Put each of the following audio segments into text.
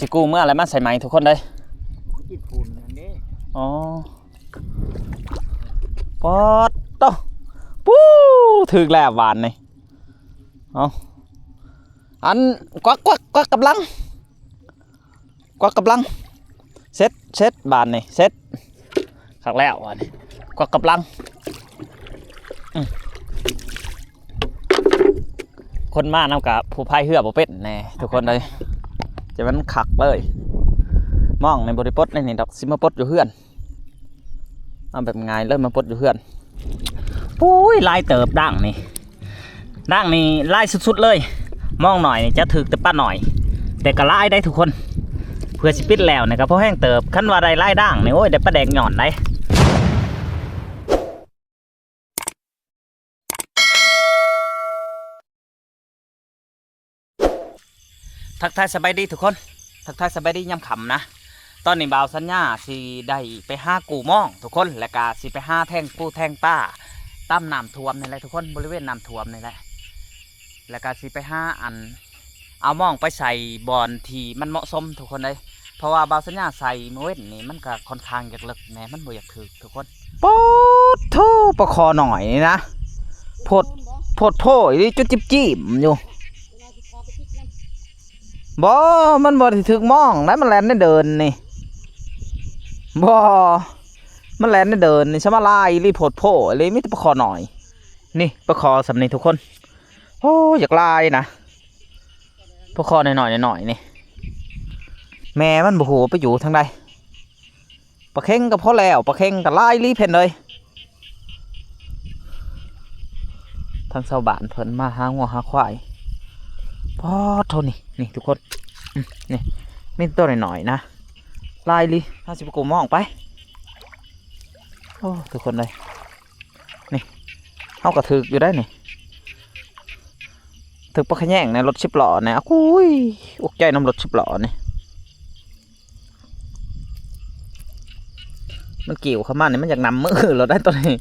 ຊິກູ້ເມືອແລ້ວມາໃສ່ໃໝ່ທຸກຄົນເດີ. ກິນຝຸ່ນຫັ້ນເດ້. ອໍ ປອດໂຕ ປູ້ ຖືກແລ້ວຫວານນີ້. ເອົາ ອັນ ກວັກ ກວັກ ກວັກກຳລັງ ກວັກກຳລັງ ເສັດ ເສັດ ບາດນີ້ເສັດ ຄັກແລ້ວ ບາດນີ້ກວັກກຳລັງ. ອືມ ຄົນມານຳກະຜູ້ພາຍເຮືອບໍ່ເປັນແນ່ທຸກຄົນເອີຍ ຈະແມ່ນຄັກເລີຍ. ມອງນີ້ບໍ່ໄດ້ປົດໃນນີ້ດອກ ຊິມາປົດຢູ່ເຮືອນ. ເອົາແບບງ່າຍເລີຍ ມາປົດຢູ່ເຮືອນ. ໂອ້ຍ ຫຼາຍເຕີບດ່າງນີ້ ດ່າງນີ້ຫຼາຍສຸດໆເລີຍ. ມອງໜ້ອຍນີ້ຈະຖືກແຕ່ປາໜ້ອຍ ແຕ່ກໍຫຼາຍໄດ໋ທຸກຄົນ. ເພື່ອຊິປິດແລ້ວນີ້ກໍພໍແຮງເຕີບ. ຄັນວ່າໄດ້ຫຼາຍດ່າງນີ້ ໂອ້ຍ ໄດ້ປາແດກຍ້ອນໄດ໋. ທັກທາຍສະບາຍດີທຸກຄົນ ທັກທາຍສະບາຍດີຍາມຄ່ຳນະ. ຕອນນີ້ບ່າວສັນຍາຊິໄດ້ໄປຫາກູ້ມອງທຸກຄົນ ແລ້ວກະຊິໄປຫາແທງປູແທງປາຕາມນ້ຳຖ້ວມນີ້ແຫຼະທຸກຄົນ ບໍລິເວນນ້ຳຖ້ວມນີ້ແຫຼະ. ແລ້ວກະຊິໄປຫາ ອັນ ເອົາມອງໄປໃສ່ບ່ອນທີ່ມັນເໝາະສົມທຸກຄົນເອີຍ. ເພາະວ່າບ່າວສັນຍາໃສ່ມື້ເວັນນີ້ ມັນກະຄ່ອນຂ້າງຢາກເລິກແດ່ ມັນບໍ່ຢາກຖືກທຸກຄົນ. ປາດໂທ້ ປາຄໍນ້ອຍນີ້ນະ ໂພດ ໂພດໂພອີ່ຫຼີ ຈຸດຈິ້ມໆຢູ່. ບໍ່ ມັນບໍ່ໄດ້ຖືກມອງໄດ໋ ມັນແລ່ນໃນເດີ່ນນີ້. ບໍ່ ມັນແລ່ນໃນເດີ່ນນີ້ ສະມາລາຍອີ່ຫຼີ ໂພດໂພອີ່ຫຼີ ມີແຕ່ປາຄໍນ້ອຍ. ນີ້ປາຄໍສ່ຳນີ້ທຸກຄົນ. ໂອ້ ຢາກຫຼາຍນະ ປາຄໍນ້ອຍໆ ນ້ອຍໆນີ້. ແມ່ມັນບໍ່ຮູ້ວ່າໄປຢູ່ທາງໃດ. ປາເຄັງກໍພໍແລ້ວ ປາເຄັງກໍຫຼາຍອີ່ຫຼີເພິ່ນເອີຍ. ທາງຊາວບ້ານເພິ່ນມາຫາງົວຫາຄວາຍ. ປາດໂທ້ ນີ້ ນີ້ທຸກຄົນ ອືມ ນີ້ມີແຕ່ໂຕນ້ອຍໆນະ ຫຼາຍອີ່ຫຼີ. ເຮົາຊິໄປກູ້ມອງໄປ. ໂອ້ ທຸກຄົນເອີຍ ນີ້ ເຮົາກໍຖືກຢູ່ໄດ໋ນີ້ ຖືກປາຂະແຍງໃນລົດສິບລໍ້ນີ້. ໂອ້ຍ ອຸກໃຈນຳລົດສິບລໍ້ນີ້. ມັນກິ້ວເຂົ້າມານີ້ ມັນຢາກນຳມືໂລດໄດ໋ໂຕນີ້.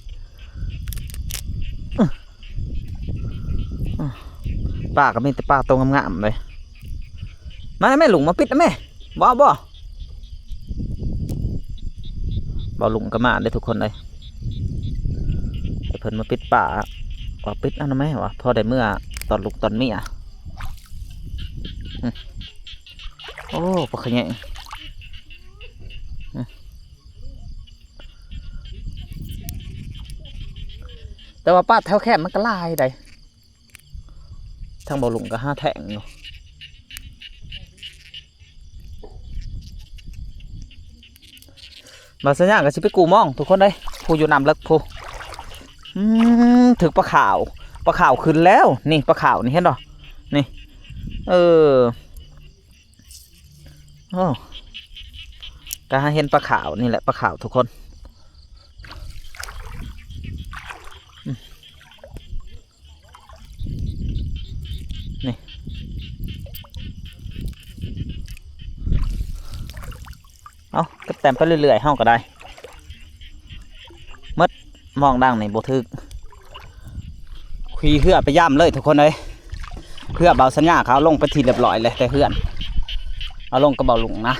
ປາກໍມີແຕ່ປາໂຕງາມໆເລີຍ. ມາແມ່ລຸງ ມາປິດນະແມ່. ບໍ່ ບໍ່ ບໍ່ລຸງກໍມາເດ້ທຸກຄົນເອີຍ. ໃຫ້ເພິ່ນມາປິດປາ ວ່າປິດເອົານະແມ່ວ່າ ພໍໄດ້ເມືອຕອນລູກຕອນເມຍ. ອືມ ໂອ້ ປາຂະແຍງ. ອືມ ແຕ່ວ່າປາແຖວແຄມມັນກໍຫຼາຍໃດ໋. ທາງບໍ່ລຸງກໍຫາແທງຢູ່. ບ່າວສັນຍາກໍຊິໄປກູ້ມອງທຸກຄົນເອີຍ ຜູ້ຢູ່ນ້ຳເລິກຜູ້. ອືມ ຖືກປາຂາວ ປາຂາວຂຶ້ນແລ້ວ. ນີ້ປາຂາວນີ້ ເຫັນບໍ່ ນີ້ ເອີ ໂອ້ ກໍຫາເຫັນປາຂາວນີ້ແຫຼະ ປາຂາວທຸກຄົນ. ອືມ ນີ້ ເອົາ ເກັບແຕ້ມໄປເລື້ອຍໆ ເຮົາກໍໄດ້. ໝົດ ມອງດັ່ງນີ້ບໍ່ຖືກ ຂີ່ເຮືອໄປຢາມເລີຍທຸກຄົນເອີຍ. ເຮືອບ່າວສັນຍາເຂົາເອົາລົງໄປທີ່ຮຽບຮ້ອຍແລ້ວ ແຕ່ເຮືອນ ເອົາລົງກັບບ່າວລຸງນະ.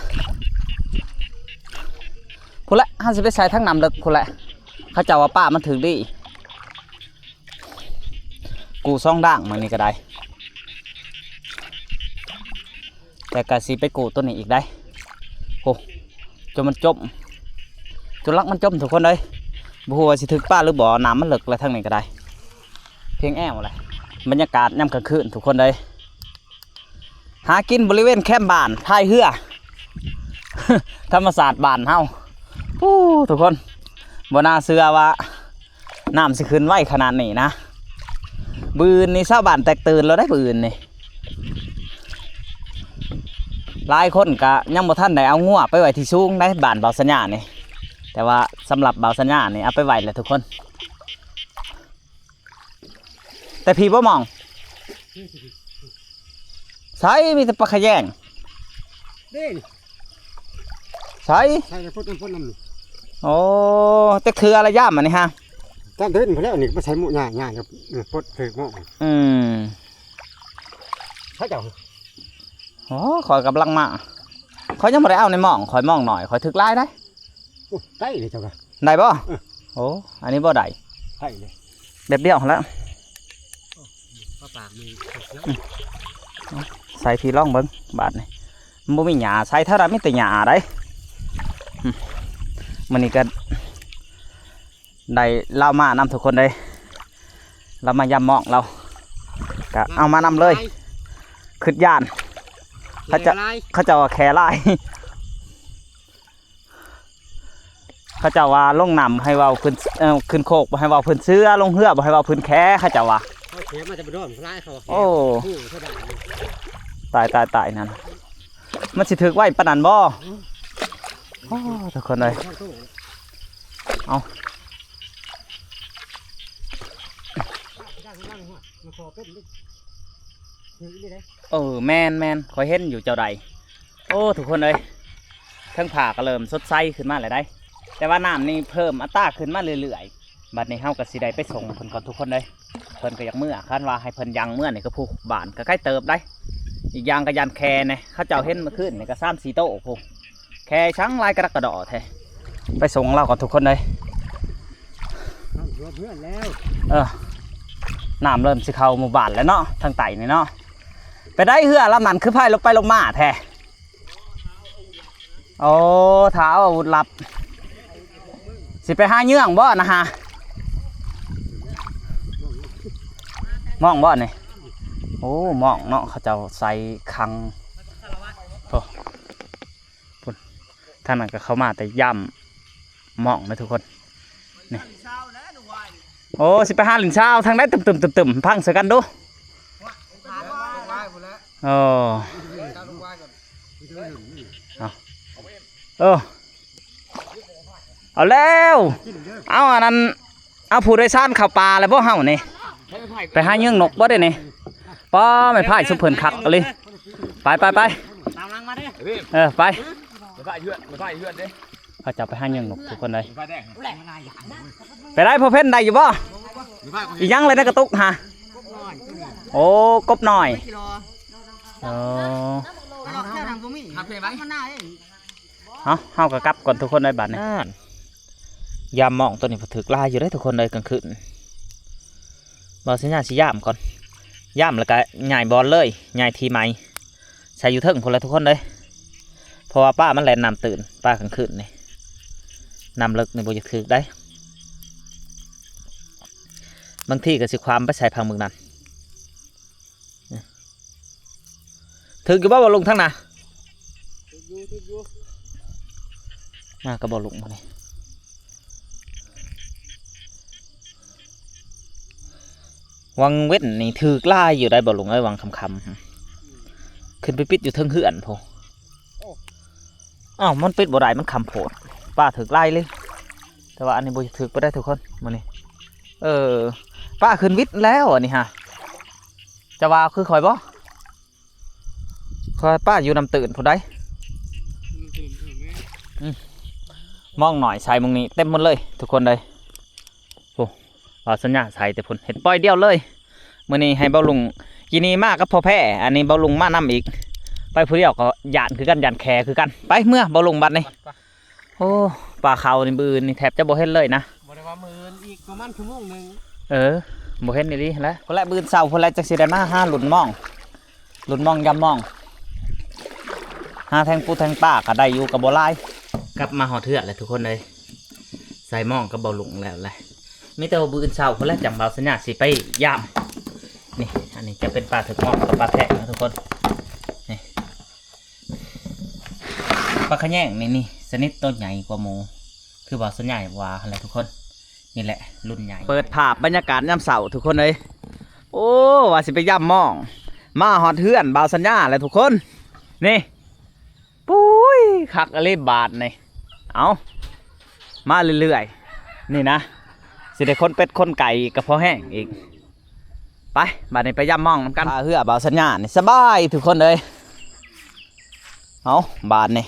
ພຸ້ນແຫຼະ ເຮົາຊິໄປໃສ່ທາງນ້ຳເລິກພຸ້ນແຫຼະ ເຂົາເຈົ້າວ່າປາມັນຖືກດີ. ກູ້ສອງດ່າງມື້ນີ້ກໍໄດ້ ແຕ່ກໍຊິໄປກູ້ໂຕນີ້ອີກໄດ໋. ໂອ້ ຈົນມັນຈົມ ຈົນຫຼັກມັນຈົມທຸກຄົນເອີຍ. ບໍ່ຮູ້ວ່າຊິຖືກປາຫຼືບໍ່ ນ້ຳມັນເລິກແລ້ວ ທາງນີ້ກໍໄດ້ ພຽງແອວແຫຼະ. ບັນຍາກາດຍາມກາງຄືນທຸກຄົນເອີຍ. ຫາກິນບໍລິເວນແຄມບ້ານ ພາຍເຮືອ ທຳມະຊາດບ້ານເຮົາ. ໂອ້ ທຸກຄົນ ບໍ່ໜ້າເຊື່ອວ່ານ້ຳຊິຂຶ້ນໄວຂະໜາດນີ້ນະ. ມື້ອື່ນນີ້ຊາວບ້ານແຕກຕື່ນແລ້ວໄດ໋ ມື້ອື່ນນີ້. ຫຼາຍຄົນກະຍັງບໍ່ທັນໄດ້ເອົາງົວໄປໄວ້ທີ່ສູງໃດ໋ ບ້ານບ່າວສັນຍານີ້ ແຕ່ວ່າສຳລັບບ່າວສັນຍານີ້ ເອົາໄປໄວ້ແລ້ວທຸກຄົນ. ແຕ່ພີ້ບໍ່ມອງ ໃສ ມີແຕ່ປາຂະແຍງ ເດ້ນີ້ ໃສ ໃສ່ແລ້ວພົດນ້ຳ ພົດນ້ຳນີ້. ໂອ້ ຈັກເທື່ອລະຍາມອັນນີ້ຮະ ຕອນເດີນພຸ້ນແລ້ວນີ້ ມາໃສ່ໝູກຫຍ້າ ຫຍ້າ ເອີ ປົດຖືກໝູກ. ອືມ ໃສເຈົ້າ ໂອ້ ຂ້ອຍກຳລັງມາ ຂ້ອຍຍັງບໍ່ໄດ້ເອົາໃນໝ້ອງ ຂ້ອຍໝ້ອງໜ້ອຍ ຂ້ອຍຖືກຫຼາຍໄດ໋. ໂອ້ ໄດ້ເລີຍເຈົ້າກະ. ໄດ້ບໍ່? ເອີ ໂອ້ ອັນນີ້ບໍ່ໄດ້ ໄດ້ເລີຍ ແບບດຽວຫັ້ນລະ. ປາປາກນີ້ ອືມ ໃສ່ພີ້ລອງເບິ່ງບາດນີ້ ມັນບໍ່ມີຫຍ້າໃສ່ເທົ່າໃດ ມີແຕ່ຫຍ້າໄດ໋. ອືມ ມື້ນີ້ກະ ໄດ້ລາວມານຳທຸກຄົນເດ້ ລາວມາຢາມໝ້ອງລາວ ກະເອົາມານຳເລີຍ ຄຶດຢ້ານ ເຂົາເຈົ້າ ເຂົາເຈົ້າວ່າແຂ້ຫຼາຍ ເຂົາເຈົ້າວ່າລົງນ້ຳໃຫ້ເວົ້າພື້ນ ເອີ ຂຶ້ນໂຄກບໍ່ໃຫ້ເວົ້າພື້ນເສືອ ລົງເຮືອບໍ່ໃຫ້ເວົ້າພື້ນແຂ້ ເຂົາເຈົ້າວ່າ. ເຂົາແຂ້ມາແຕ່ບໍ່ດອນຫຼາຍ ເຂົາວ່າແຂ້. ໂອ້ ໂອ້ ຕາຍ ຕາຍ ຕາຍ ນັ້ນ ມັນຊິຖືກໄວປານນັ້ນບໍ່? ໂອ້ ທຸກຄົນເອີຍ ເອົາ ເອີ ແມ່ນໆ ຂ້ອຍເຫັນຢູ່ເຈົ້າໃດ. ໂອ້ ທຸກຄົນເອີຍ ເທິງຜາກະເລີ່ມສົດໃສຂຶ້ນມາແລ້ວໃດ໋ ແຕ່ວ່ານ້ຳນີ້ເພີ່ມອັດຕາຂຶ້ນມາເລື້ອຍໆ. ບັດນີ້ເຮົາກະຊິໄດ້ໄປສົ່ງເພິ່ນກ່ອນທຸກຄົນເອີຍ ເພິ່ນກະຢາກເມືອ ຄັນວ່າໃຫ້ເພິ່ນຍັງເມືອນີ້ກະຜູ້ບ້ານກະໄກເຕີບໃດ໋ ອີກຢ່າງກະຢ້ານແຂ້ແດ່ ເຂົາເຈົ້າເຫັນມື້ຄືນນີ້ກະສາມສີ່ໂຕພຸ້ນ ແຂ້ຊ່າງຫຼາຍກະດັກກະດໍແທ້. ໄປສົ່ງລາວກ່ອນທຸກຄົນເອີຍ ເອີ ນ້ຳເລີ່ມຊິເຂົ້າໝູ່ບ້ານແລ້ວເນາະ ທາງໃຕ້ນີ້ເນາະ. ໄປໃດເຮືອລຳນັ້ນຄືພາຍລົງໄປລົງມາແທ້? ໂອ້ ຖ້າເອົາອາວຸດລັບ ຊິໄປຫາເຍືອງບໍ່ນະຫາ? ໝ້ອງບໍ່ນີ້? ໂອ້ ໝ້ອງເນາະ ເຂົາເຈົ້າໃສ່ຄັງ ໂອ້ ພຸ້ນ ທາງນັ້ນກະເຂົ້າມາແຕ່ຢາມໝ້ອງເດີທຸກຄົນ ນີ້. ໂອ້ ຊິໄປຫາຫຼິ້ນຊາວທາງໃດ? ຕຶມໆໆໆ ພັງໃສ່ກັນດູ. ໂອ້ ເອົາ ເອີ ເອົາແລ້ວ ເອົາອັນນັ້ນ ເອົາຜູ້ໂດຍສານເຂົ້າປ່າແລ້ວບໍ່ເຮົານີ້? ໄປຫາເຍືອງນົກບໍ່ເດນີ້? ປ້າ ໄມ້ພາຍຊຸມເພິ່ນຄັກອີ່ຫຼີ ໄປໆໆ ຕາມຫຼັງມາເດີ ເອີ ໄປ ໄມ້ພາຍເຮືອນ ໄມ້ພາຍເຮືອນເດ້. ເຂົາເຈົ້າໄປຫາເຍືອງນົກທຸກຄົນເອີຍ ໄປໄດ້ພໍ່ເພັນ ໄດ້ຢູ່ບໍ່? ອີ່ຫຍັງເລີຍໃນກະຕຸກຫາ? ໂອ້ ກົບນ້ອຍ ເອີ ເຮົາ ເຮົາກະກັບກ່ອນທຸກຄົນເອີຍບາດນີ້. ຢ້າມໝ້ອງໂຕນີ້ຖືກຫຼາຍຢູ່ເດ້ທຸກຄົນເອີຍ ກາງຄືນ ບ່າວສັນຍາຊິຢາມກ່ອນ ຢາມແລ້ວກະຍ້າຍບ່ອນເລີຍ ຍ້າຍທີ່ໃໝ່ ໃສ່ຢູ່ເທິງພຸ້ນແຫຼະທຸກຄົນເອີຍ ເພາະວ່າປາມັນແລ່ນນ້ຳຕື້ນ ປາກາງຄືນນີ້ ນ້ຳເລິກນີ້ບໍ່ຢາກຖືກໃດ໋ ບາງທີກະຊິຄວາມໄປໃສ່ພັງເບິ່ງນັ້ນ. ຖືກຢູ່ບໍ່ ບໍ່ລົງທາງໜ້າ? ຖືກຢູ່ ຖືກຢູ່ ມາກະບໍ່ລົງມື້ນີ້. ວັງເວັນນີ້ຖືກຫຼາຍຢູ່ໄດ໋ ບໍ່ລຸງເອີຍ ວັງຄ່ຳໆ ຂຶ້ນໄປປິດຢູ່ເທິງເຮືອນພຸ້ນ. ໂອ້ ອ້າວ ມັນປິດບໍ່ໄດ້ ມັນຄ່ຳໂພດ ປາຖືກຫຼາຍເລີຍ ແຕ່ວ່າອັນນີ້ບໍ່ຖືກປານໃດທຸກຄົນມື້ນີ້. ເອີ ປາຂຶ້ນວິດແລ້ວອັນນີ້ຫາ ຈະວ່າຄືຂ້ອຍບໍ່? ຂ້ອຍປາຢູ່ນ້ຳຕື້ນພຸ້ນໃດ໋. ອືມ ມອງໜ້ອຍໃສ່ໝ່ອງນີ້ເຕັມໝົດເລີຍທຸກຄົນເອີຍ. ໂອ້ ບ່າວສັນຍາໃສ່ແຕ່ພຸ້ນ ເຮັດປ່ອຍດຽວເລີຍ. ມື້ນີ້ໃຫ້ບ່າວລຸງ ກີນີ້ມາກັບພໍ່ແພ ອັນນີ້ບ່າວລຸງມານຳອີກ. ໄປຜູ້ດຽວກໍຢ້ານຄືກັນ ຢ້ານແຂ້ຄືກັນ. ໄປເມືອບ່າວລຸງບັດນີ້. ໂອ້ ປ່າເຂົານີ້ມື້ອື່ນນີ້ແທບຈະບໍ່ເຫັນເລີຍນະ. ບໍ່ໄດ້ວ່າມື້ອື່ນ ອີກປະມານຊົ່ວໂມງໜຶ່ງ. ເອີ ບໍ່ເຫັນອີ່ຫຼີຫັ້ນແຫຼະ. ພຸ້ນແຫຼະ ມື້ອື່ນເຊົ້າພຸ້ນແຫຼະ ຈັ່ງຊິໄດ້ມາຫາລຸ້ນມອງ. ລຸ້ນມອງຢາມມອງ ຫາແທງປູແທງປາກະໄດ້ຢູ່ ກະບໍ່ຫຼາຍ. ກັບມາຮອດເຮືອນແລ້ວທຸກຄົນເອີຍ ໃສ່ມອງກັບບ່າວລຸງແລ້ວແຫຼະ. ມີແຕ່ວ່າມື້ອື່ນເຊົ້າພຸ້ນແຫຼະ ຈັ່ງບ່າວສັນຍາຊິໄປຢາມ. ນີ້ ອັນນີ້ຈະເປັນປາຖືກມອງກັບປາແທະນະທຸກຄົນ. ນີ້ ປາຂະແຍງນີ້ ນີ້ ຊະນິດໂຕໃຫຍ່ກວ່າໝູ່ ຄືບ່າວສັນຍາວ່າຫັ້ນແຫຼະທຸກຄົນ. ນີ້ແຫຼະລຸ້ນໃຫຍ່. ເປີດພາບບັນຍາກາດຍາມເຊົ້າທຸກຄົນເອີຍ. ໂອ້ ວ່າຊິໄປຢາມມອງ ມາຮອດເຮືອນບ່າວສັນຍາແລ້ວທຸກຄົນ. ນີ້ ປຸ້ຍ ຄັກອີ່ຫຼີບາດນີ້. ເອົາ ມາເລື້ອຍໆ ນີ້ນະ ຊິໄດ້ຂົນເປັດຂົນໄກ່ກະພໍແຮງອີກ. ໄປ ບາດນີ້ໄປຢາມມອງນຳກັນ. ທ່າເຮືອບ່າວສັນຍານີ້ສະບາຍທຸກຄົນເອີຍ. ເອົາ ບາດນີ້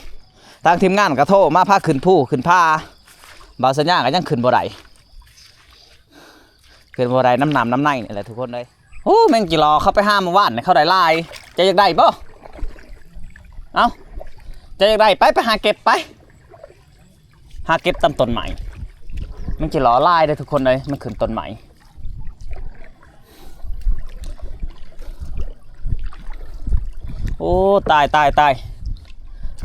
ທາງທີມງານກະໂທມາພາຂຶ້ນພູຂຶ້ນຜາ ບ່າວສັນຍາກະຍັງຂຶ້ນບໍ່ໄດ້. ຂຶ້ນບໍ່ໄດ້ ນ້ຳນ້ຳນ້ຳໃນນີ້ແຫຼະທຸກຄົນເອີຍ. ໂອ້ ແມງຈີຫຼໍ່ ເຂົາໄປຫາມື້ວານນີ້ ເຂົາໄດ້ຫຼາຍ ເຈົ້າຢາກໄດ້ບໍ່? ເອົ້າ ເຈົ້າຢາກໄດ້ ໄປ ໄປຫາເກັບໄປ ຫາເກັບຕາມຕົ້ນໄມ້ ມັນຊິຫຼໍ່ຫຼາຍເດ້ທຸກຄົນເອີຍ ມັນຂຶ້ນຕົ້ນໄມ້. ໂອ້ ຕາຍ ຕາຍ ຕາຍ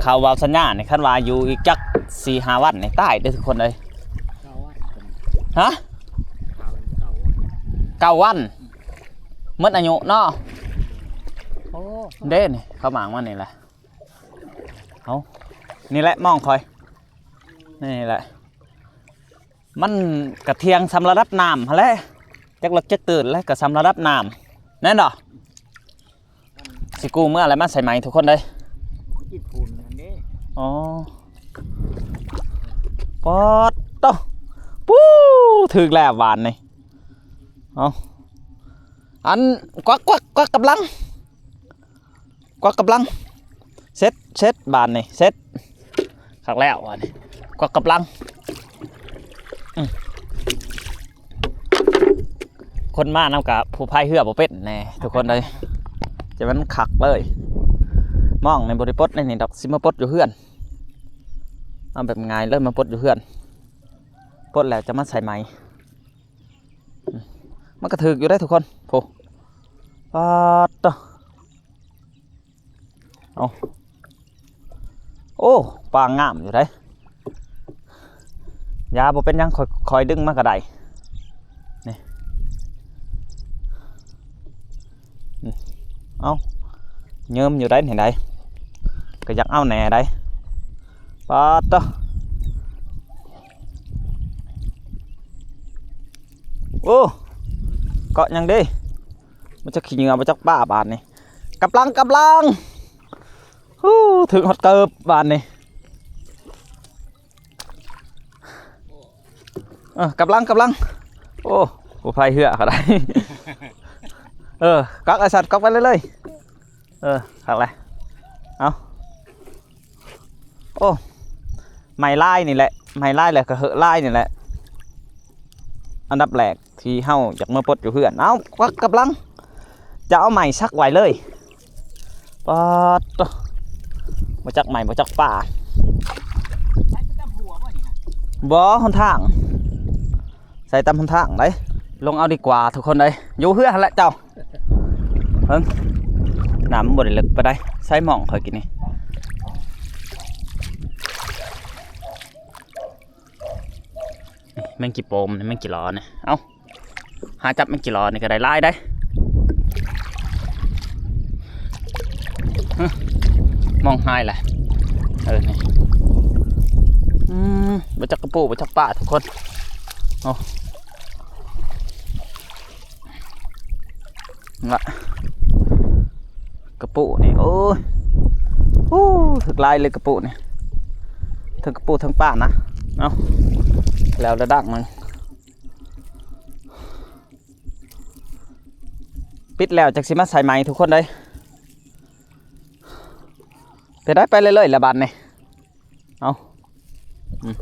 ເຂົ້າວາວສັນຍານີ້ ຄັນວ່າຢູ່ອີກຈັກສີ່ຫ້າວັນນີ້ ຕາຍເດ້ທຸກຄົນເອີຍ. ຮະ ເກົ້າວັນ ເກົ້າວັນ ໝົດອາຍຸເນາະ. ໂອ້ ເດ້ນີ້ ເຂົ້າໝາກມານີ້ແຫຼະ. ເອົາ ນີ້ແຫຼະມອງຂ້ອຍ ນີ້ແຫຼະ ມັນກະທ່ຽງສ່ຳລະດັບນ້ຳຫັ້ນແຫຼະ ຈັກເລິກຈັກຕື້ນແຫຼະ ກະສ່ຳລະດັບນ້ຳ ແມ່ນບໍ່? ຊິກູ້ເມືອແລ້ວມາໃສ່ໃໝ່ທຸກຄົນເດີ. ອໍ ປາດໂທ້ ປູ້ ຖືກແລ້ວບາດນີ້. ເອົາ ອັນ ກວັກ ກວັກ ກວັກກຳລັງ ກວັກກຳລັງ ເສັດ ເສັດ ບາດນີ້ເສັດ ຄັກແລ້ວບາດນີ້ ກວັກກຳລັງ. ອືມ ຄົນມານຳກະຜູ້ພາຍເຮືອບໍ່ເປັນແນ່ທຸກຄົນເອີຍ ຈະມັນຄັກເລີຍ. ມອງນີ້ບໍ່ໄດ້ປົດໃນນີ້ດອກ ຊິມາປົດຢູ່ເຮືອນ ເອົາແບບງ່າຍເລີຍ ມາປົດຢູ່ເຮືອນ ປົດແລ້ວຈະມາໃສ່ໃໝ່. ອືມ ມັນກະຖືກຢູ່ເດ້ທຸກຄົນ ໂອ້ ປາດໂທ້. ເອົາ ໂອ້ ປາງາມຢູ່ເດ້ ຢ່າ ບໍ່ເປັນຫຍັງ ຄ່ອຍ ຄ່ອຍດຶງມາກະໄດ້ ນີ້ ອືມ ເອົາ ເຍິມຢູ່ໄດ໋ນີ້ໄດ໋ ກະຢາກເອົາແນ່ໄດ໋. ປາດໂທ້ ໂອ້ ເກາະຫຍັງເດ້ ບໍ່ຈັກຂີ້ເຫຍື້ອ ບໍ່ຈັກປາບາດນີ້. ກຳລັງ ກຳລັງ ຮູ້ ຖືກຮອດເກີບບາດນີ້. ເອີ ກຳລັງ ກຳລັງ ໂອ້ ຜູ້ພາຍເຮືອກະໄດ້ ເອີ ກອກ ໄອ້ສັດ ກອກໄປເລື້ອຍໆ. ເອີ ຄັກແຫຼະ ເອົາ ໂອ້ ໄມ້ລາຍນີ້ແຫຼະ ໄມ້ລາຍແລ້ວກະເຫີລາຍນີ້ແຫຼະ ອັນດັບແລກທີ່ເຮົາຢາກມາປົດຢູ່ເຮືອນ. ເອົາ ກຳລັງ ຈະເອົາໄມ້ສັກໄວ້ເລີຍ. ປາດໂທ້ ບໍ່ຈັກໄມ້ບໍ່ຈັກປ່າ ບໍ່ ຫົນທາງ ໃສ່ຕາມຫົນທາງໄດ໋. ລົງເອົາດີກວ່າທຸກຄົນເອີຍ ຢູ່ເຮືອຫັ້ນແຫຼະເຈົ້າ. ເບິ່ງ ນ້ຳມັນບໍ່ໄດ້ເລິກປານໃດ ໃສ່ໝອງຂ້ອຍກິນນີ້. ນີ້ ແມງຈີ່ໂປມນີ້ ແມງຈີ່ຫຼໍນີ້ ເອົ້າ ຫາຈັບແມງຈີ່ຫຼໍນີ້ກະໄດ້ຫຼາຍໄດ໋. ຮະ ມອງຫາຍແຫຼະ ເອີ ນີ້ ອືມ ບໍ່ຈັກກະປູ ບໍ່ຈັກປາທຸກຄົນ ໂອ້ ລະ ກະປູນີ້ ໂອ້ຍ ໂອ້ ຖືກຫຼາຍເລີຍກະປູນີ້ ເທິງກະປູເທິງປານະ. ເອົາ ແລ້ວລະດັງມັນ ປິດແລ້ວຈັກຊິມາໃສ່ໃໝ່ທຸກຄົນເດີ. ເປັນໄດ ໄປເລື້ອຍໆລະບາດນີ້. ເອົາ ອືມ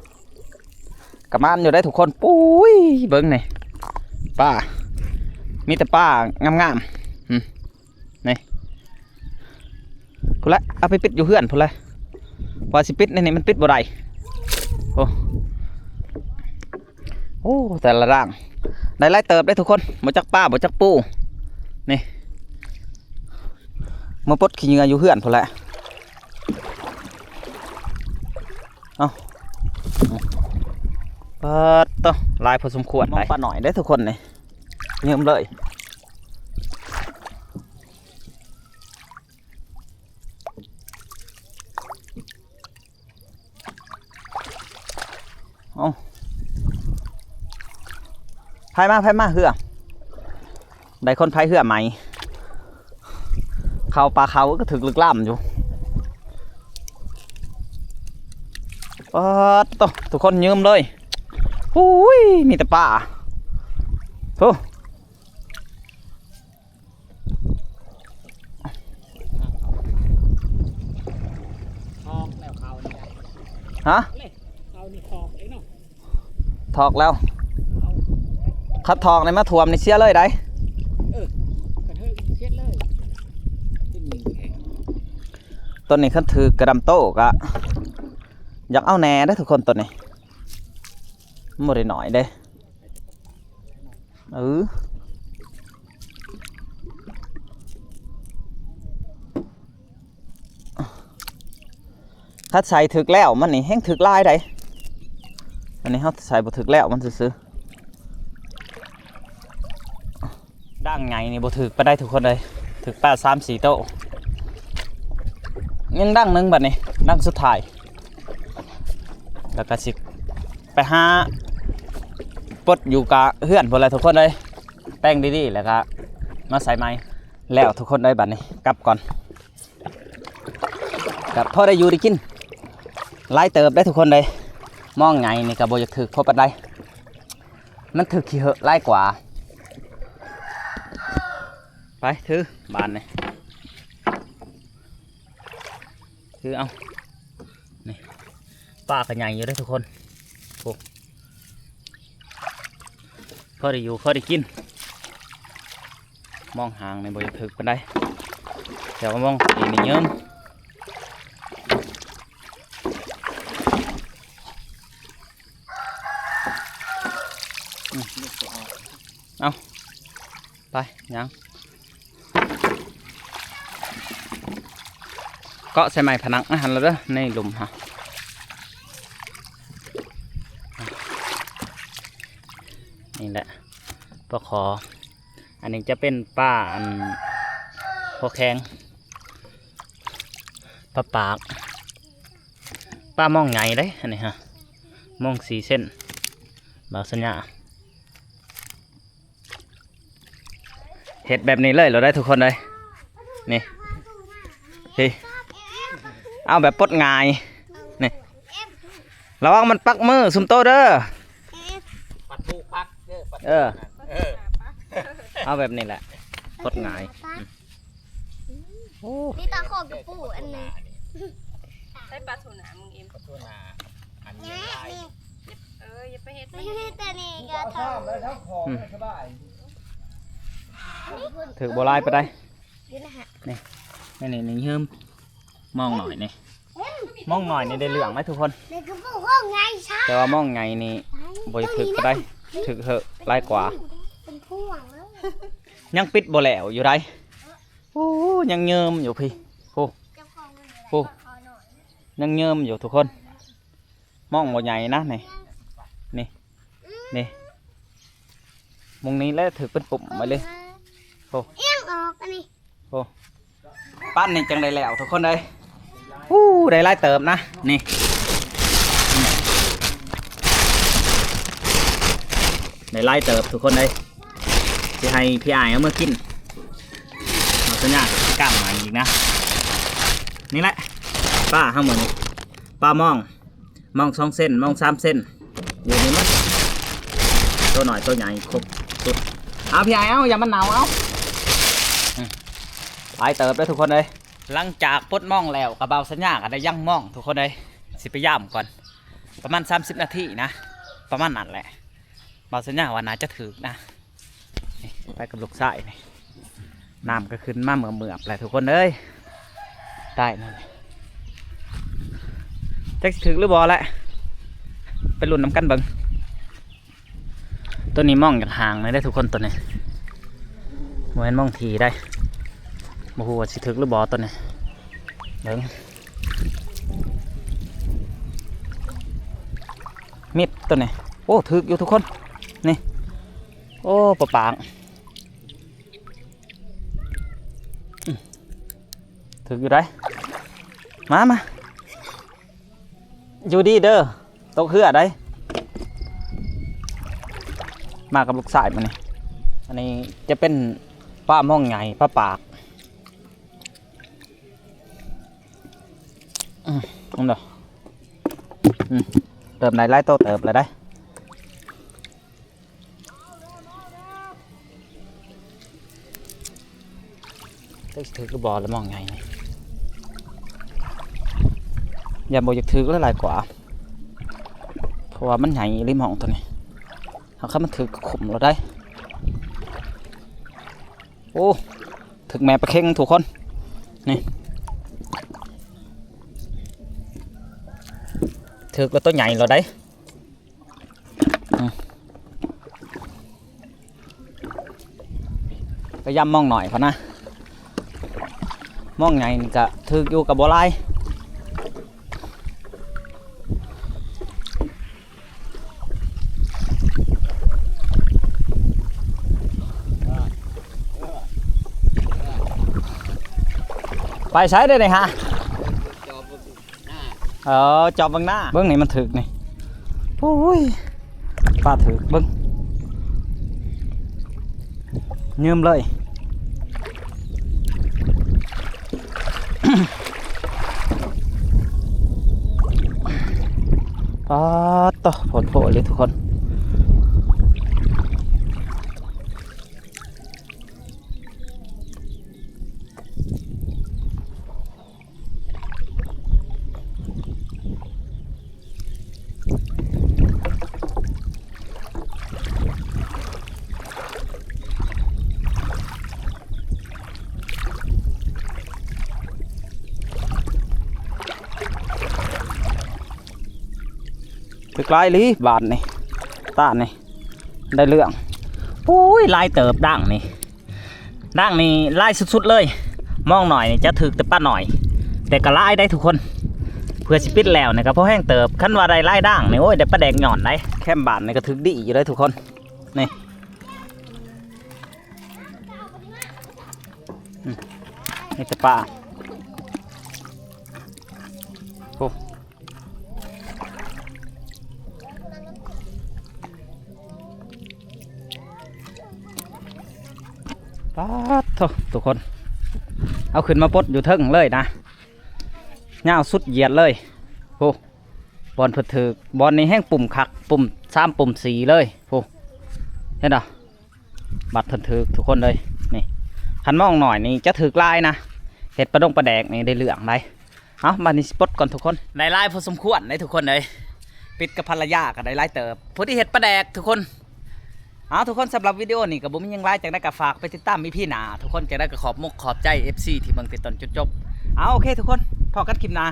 ກະໝານຢູ່ໄດ໋ທຸກຄົນ. ປຸ້ຍ ເບິ່ງນີ້ ປາ ມີແຕ່ປາງາມໆ ອືມ ນີ້ ພຸ້ນແຫຼະ ເອົາໄປປິດຢູ່ເຮືອນພຸ້ນແຫຼະ ວ່າຊິປິດໃນນີ້ມັນປິດບໍ່ໄດ້. ໂອ້ ໂອ້ ແຕ່ລະດ່າງ ໄດ້ຫຼາຍເຕີບເດ້ທຸກຄົນ ບໍ່ຈັກປາບໍ່ຈັກປູ ນີ້ ມາປົດຂີ້ເຫຍື້ອຢູ່ເຮືອນພຸ້ນແຫຼະ. ເອົ້າ ປາດໂທ້ ຫຼາຍພໍສົມຄວນ ມອງປານ້ອຍເດ້ທຸກຄົນນີ້ ເຍິມເລີຍ. ເອົາ ພາຍມາ ພາຍມາເຮືອ ໄດ້ຄົນພາຍເຮືອໃໝ່ ເຂົ້າປ່າເຂົາກະຖືກລຶກລ້ຳຢູ່. ປາດໂທ້ ທຸກຄົນ ເຍິມເລີຍ ຫູຍ ມີແຕ່ປາ ໂທ້. ຖອກແລ້ວເຂົານີ້ໄດ໋ ຮະ ເຂົານີ້ຖອກເອງເນາະ ຖອກແລ້ວ ເຂົາ ຄັນຖອກນີ້ມາຖ້ວມນີ້ເສຍເລີຍໄດ໋. ເອີ ກະເທິງເສຍເລີຍ ຂຶ້ນຍິງແຂງ. ໂຕນີ້ຄັນຖືກກະດຳໂຕກະຢາກເອົາແດ່ເດ້ທຸກຄົນ ໂຕນີ້ມັນບໍ່ໄດ້ໜ້ອຍເດ້. ເອີ ຄັນໃສ່ຖືກແລ້ວມັນນີ້ແຮ່ງຖືກຫຼາຍໃດ໋. ອັນນີ້ເຮົາໃສ່ບໍ່ຖືກແລ້ວມັນຊື່ໆ. ດັ່ງໃຫຍ່ນີ້ບໍ່ຖືກປານໃດທຸກຄົນເອີຍ ຖືກປາສາມສີ່ໂຕ. ຍັງດັ່ງໜຶ່ງບັດນີ້ ດັ່ງສຸດທ້າຍ ແລ້ວກະຊິໄປຫາປົດຢູ່ກະເຮືອນພຸ້ນແຫຼະທຸກຄົນເອີຍ. ແປງດີໆ ແລ້ວກະມາໃສ່ໃໝ່. ແລ້ວທຸກຄົນເອີຍ ບັດນີ້ກັບກ່ອນ. ກະພໍໄດ້ຢູ່ໄດ້ກິນຫຼາຍເຕີບໄດ໋ທຸກຄົນເອີຍ. ມອງໃຫຍ່ນີ້ກະບໍ່ຢາກຖືກພໍປານໃດ ມັນຖືກຂີ້ເຫື້ອຫຼາຍກວ່າ. ໄປ ຖືບາດນີ້ ຖືເອົາ. ນີ້ ປາກະໃຫຍ່ຢູ່ເດ້ທຸກຄົນ. ໂອ້ ພໍໄດ້ຢູ່ພໍໄດ້ກິນ. ມອງຫາງນີ້ບໍ່ຢາກຖືກປານໃດ ແຕ່ວ່າມອງຕີນນີ້ເຍີ້ມ. ເອົາ ໄປ ຍ່າງ ເກາະໃສ່ໄມ້ພະນັງຫັ້ນລະເດີ ໃນຫຼຸມຫັ້ນ. ນີ້ແຫຼະ ປາຂໍ. ອັນນີ້ຈະເປັນປາ ອັນ ຫົວແຂງ ປາປາກ ປາມອງໃຫຍ່ເດ້ ອັນນີ້ຮະ ມອງສີ່ເຊັນ ບ່າວສັນຍາ. ເຮັດແບບນີ້ເລີຍໂລດໄດ໋ທຸກຄົນເອີຍ. ນີ້ ນີ້ ເອົາແບບປົດງ່າຍ ນີ້ ລະວັງມັນປັກມືຊຸມໂຕເດີ ປັດໝູກປັກເດີ ເອີ ເອີ ເອົາແບບນີ້ແຫຼະ ປົດງ່າຍ. ໂອ້ ມີຕາຂອບກະປູອັນນີ້ ໃສ່ປາທູນາມຶງອີ່ມ ປາທູນາອັນໃຫຍ່ຫຼາຍ. ເອີ ຢ່າໄປເຮັດມັນ ແຕ່ນີ້ກະເທົ່າ ອືມ ຖືກບໍ່ຫຼາຍປານໃດ. ນີ້ ນີ້ ນີ້ເຮີມ ມອງໜ້ອຍນີ້ ມອງໜ້ອຍນີ້ໄດ້ເລື່ອງໄດ໋ທຸກຄົນ ແຕ່ວ່າມອງໃຫຍ່ນີ້ບໍ່ຖືກປານໃດ ຖືກເຫື້ອຫຼາຍກວ່າ. ຍັງປິດບໍ່ແລ້ວຢູ່ໃດ໋. ໂອ້ ຍັງເຍິມຢູ່ພີ້ ໂອ້ ໂອ້ ຍັງເຍິມຢູ່ທຸກຄົນ. ມອງບໍ່ໃຫຍ່ນະ ນີ້ ນີ້ ນີ້ ມອງນີ້ແຫຼະຖືກເປັນປຸ່ມໄວ້ເລີຍ. ໂອ້ ອຽງອອກອັນນີ້ ໂອ້ ປັ້ນນີ້ຈັ່ງໄດ້ແລ້ວທຸກຄົນເອີຍ. ໂອ້ ໄດ້ຫຼາຍເຕີບນະ ນີ້ ໄດ້ຫຼາຍເຕີບທຸກຄົນເອີຍ. ຊິໃຫ້ພີ່ອ້າຍເອົາເມືອກິນ ເອົາສັນຍາກະຊິກ້າງໃໝ່ອີກນະ. ນີ້ແຫຼະ ປາເຮົາມື້ນີ້ ປາມອງ ມອງສອງເຊັນ ມອງສາມເຊັນ ຢູ່ນີ້ໝົດ ໂຕນ້ອຍໂຕໃຫຍ່ຄົບສຸດ. ເອົາ ພີ່ອ້າຍ ເອົາ ຢ່າມັນເນົ່າ ເອົາ ອືມ ຫຼາຍເຕີບເດີທຸກຄົນເອີຍ. ຫຼັງຈາກປົດມອງແລ້ວ ກະບ່າວສັນຍາກະໄດ້ຍັງມອງທຸກຄົນເອີຍ. ຊິໄປຢາມກ່ອນ ປະມານສາມສິບນາທີນະ ປະມານນັ້ນແຫຼະ. ບ່າວສັນຍາວ່າໜ້າຈະຖືກນະ. ນີ້ ໄປກັບລູກຊາຍນີ້ ນ້ຳກະຂຶ້ນມາເມືອບໆແຫຼະທຸກຄົນເອີຍ. ຕາຍແລ້ວ ຈັກຊິຖືກຫຼືບໍ່ແຫຼະ ໄປລຸ້ນນຳກັນເບິ່ງ. ໂຕນີ້ມອງຢາກຫ່າງແດ່ເດ້ທຸກຄົນ ໂຕນີ້ ບໍ່ແມ່ນມອງຖີ່ໃດ໋. ບໍ່ຮູ້ວ່າຊິຖືກຫຼືບໍ່ໂຕນີ້ ເບິ່ງ ມິດໂຕນີ້. ໂອ້ ຖືກຢູ່ທຸກຄົນ ນີ້ ໂອ້ ປາປາກ ອືມ ຖືກຢູ່ໃດ໋. ມາ ມາ ຢູ່ດີເດີ ຕົກເຮືອໃດ໋. ມາກັບລູກຊາຍມື້ນີ້. ອັນນີ້ຈະເປັນປາມອງໃຫຍ່ ປາປາກ. ອືມ ເບິ່ງເດີ ອືມ ເລີ່ມໄດ້ຫຼາຍໂຕເຕີບແລ້ວໃດ໋. ຈັກຊິຖືກຫຼືບໍ່ລະມອງໃຫຍ່ນີ້ ຢ້ານບໍ່ຢາກຖືກຫຼາຍກວ່າ ເພາະວ່າມັນໃຫຍ່ອີ່ຫຼີມອງໂຕນີ້. ຫາກຄັນມັນຖືກກະຄຸ້ມໂລດໃດ໋. ໂອ້ ຖືກແມ່ປາເຄັງທຸກຄົນ ນີ້ ຖືກແລ້ວ ໂຕໃຫຍ່ແລ້ວໄດ໋. ອືມ ພະຍາຍາມມອງໜ້ອຍເຂົານະ ມອງໃຫຍ່ນີ້ກະຖືກຢູ່ ກະບໍ່ຫຼາຍ. ໄປໃສເດ້ນີ້ຫະ? ເອີ ຈອບເບິ່ງໜ້າ ເບິ່ງນີ້ມັນຖືກນີ້. ໂອ້ຍ ປາຖືກ ເບິ່ງ ຍືມເລີຍ. ປາດໂຕ ໂພດໂພເລີຍທຸກຄົນ. ຖືກຫຼາຍອີ່ຫຼີບາດນີ້ ຕານີ້ ໄດ້ເລື່ອງ. ໂອ້ຍ ຫຼາຍເຕີບ ດ່າງນີ້ ດ່າງນີ້ຫຼາຍສຸດໆເລີຍ. ມອງໜ້ອຍນີ້ຈະຖືກແຕ່ປາໜ້ອຍ ແຕ່ກໍຫຼາຍໄດ໋ທຸກຄົນ. ເພື່ອຊິປິດແລ້ວນີ້ກໍພໍແຮງເຕີບ. ຄັນວ່າໄດ້ຫຼາຍດ່າງນີ້ ໂອ້ຍ ໄດ້ປາແດກຍ້ອນໄດ໋. ແຄມບ້ານນີ້ກໍຖືກດີຢູ່ເດ້ທຸກຄົນ. ນີ້ ອືມ ມີແຕ່ປາ. ໂອ້ ປາດໂທ້ ທຸກຄົນ ເອົາຂຶ້ນມາປົດຢູ່ເທິງເລີຍນະ ຍາວສຸດຢຽດເລີຍ. ໂອ້ ບ່ອນເພິ່ນຖືກ ບ່ອນນີ້ແຮ່ງປຸ່ມຄັກ ປຸ່ມສາມ ປຸ່ມສີ່ເລີຍ. ໂອ້ ເຫັນບໍ່? ບັດເພິ່ນຖືກທຸກຄົນເອີຍ. ນີ້ ຄັນມອງໜ້ອຍນີ້ຈະຖືກຫຼາຍນະ ເຮັດປາດົງປາແດກນີ້ໄດ້ເລື່ອງໄດ໋. ເອົາ ບັດນີ້ຊິປົດກ່ອນທຸກຄົນ. ໄດ້ຫຼາຍພໍສົມຄວນເດ້ທຸກຄົນເອີຍ ປິດກັບພັນລະຍາກໍໄດ້ຫຼາຍເຕີບ ພໍດີເຮັດປາແດກທຸກຄົນ. ເອົາ ທຸກຄົນ ສຳລັບວິດີໂອນີ້ກໍບໍ່ມີຫຍັງຫຼາຍ ຈັ່ງໃດກໍຝາກໄປຕິດຕາມອີພີໜ້າທຸກຄົນ. ຈັ່ງໃດກໍຂອບມົກຂອບໃຈເອັຟຊີທີ່ເບິ່ງແຕ່ຕົ້ນຈົນຈົບ. ເອົາ ໂອເຄທຸກຄົນ ພໍ້ກັນຄລິບໜ້າ.